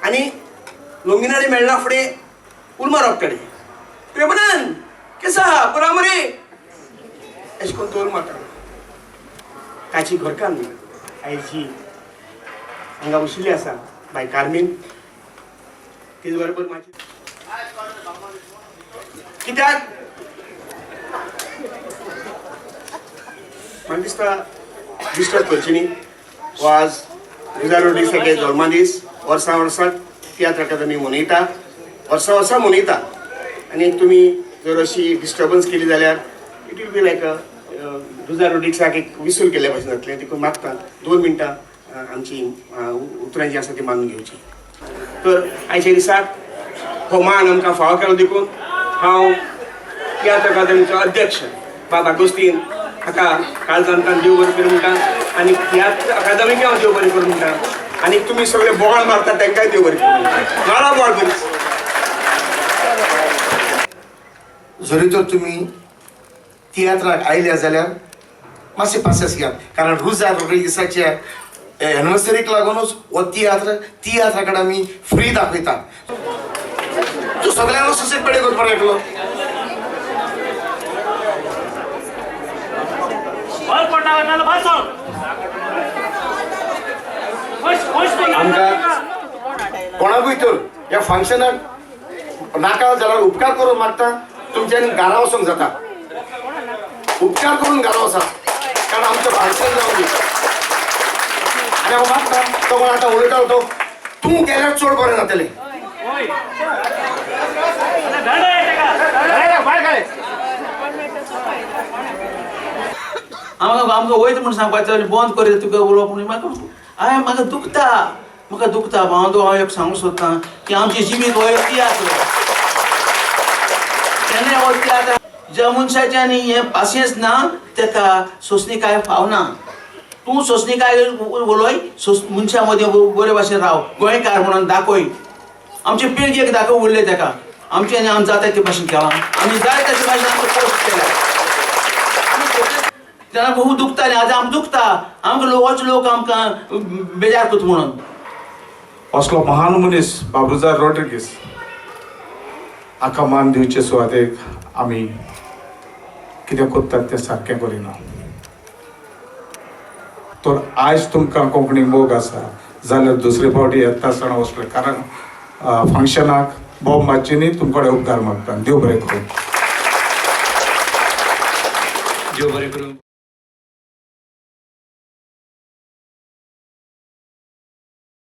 आनी लोंगिनारी मेळना फुडें उल मारप ताणें, प्रेमानंद केसा पुरा मरे, अशें करून तो उल मारतालो. ताची घरकान्न आयची हांगा बशिल्ली आसा, बाय कार्मीन. तेच बरोबर म्हाजी कित्याक म्हाका दिसता डिस्टर्ब करची न्ही. हो आज रुजार रोड्रिग्साचे जल्मदीस. वर्सां वर्साक तियात्र अकादमी मनयता, वर्सां वर्सां मनयता आनी तुमी जर अशी डिस्टर्बन्स केली जाल्यार it will be like a रुजार रोड्रिग्साक एक विसूल केल्ल्या भशेन जातलें. देखून मागता 2 मिनटां आमची उतरां जीं आसा ती मानून घेवची. तर आयच्या दिसाक हो मान आमकां फावो केलो देखून हांव तियात्र अकादमीचो अध्यक्ष बाबा आगोस्तीन हाका काळजांतल्यान देव बरें करूं म्हणटा आनी तियात्र अकादमीक हांव देव बरें करूं म्हणटा आनी तुमी सगळे बोवाळ मारता तांकांय देव बरें करूं म्हणटा. मारा बोवाळ बरीच. जरी तर तुमी तियात्राक आयल्या जाल्यार मातशें पासियेंस घेयात, कारण रुजार रोड्रिगीसाच्या एनिवर्सरीक लागूनच हो तियात्र तियात्र कडेन आमी फ्री दाखयता. तूं सगळ्यांक सुसेग पेडे करपाक एकलो. आमकां कोणाकूय तर ह्या फंक्शनाक नाका जाल्यार उपकार करून मागता, तुमच्यानी घरा वचोंक जाता, उपकार करून घरा वचात, कारण आमचें फंक्शन जावन दी. आनी हांव मागता तो कोण आतां उलयतालो तो तूं गेल्यार चड बरें जातलें. आमकां आमकां वयता म्हूण सांगपाचें बंद करीत तुका उलोवप म्हणून म्हाका हांवें म्हाका दुखता, म्हाका दुखता. हांव हांव एक सांगूंक सोदतां की आमची जिवीत हो एक तियात्र, तेन्ना हो तियात्र ज्या मनशाच्यानी हें पासियेंस ना तेका सोंसणीकाय फावना. तूं सोंसणीकाय उलय, मनशां मदीं बरे भाशेन राव, गोंयकार म्हणून दाखय, आमचे पिळगेक दाखय उरले तेका. आमचें आनी आम जाता ते भाशेन केलां, आमी जाय तशे भाशेन आमकां पोस्ट केल्या. तेन्ना खूब दुखतालें, आतां आमकां दुखता, आमकां होच लोक आमकां बेजार करता म्हणून. असलो महान मनीस बाब रुजार रोड्रिगीस हाका मान दिवचे सुवातेक आमी कितें करतात तें सारकें करिना. तर आयज तुमकां कोंकणी मोग आसा जाल्यार दुसरे फावटी येता आसतना वचलें, कारण फंक्शनाक बोब मातशी न्ही. तुमकडे उपकार मागता. देव बरें करूं. देव बरें करूं.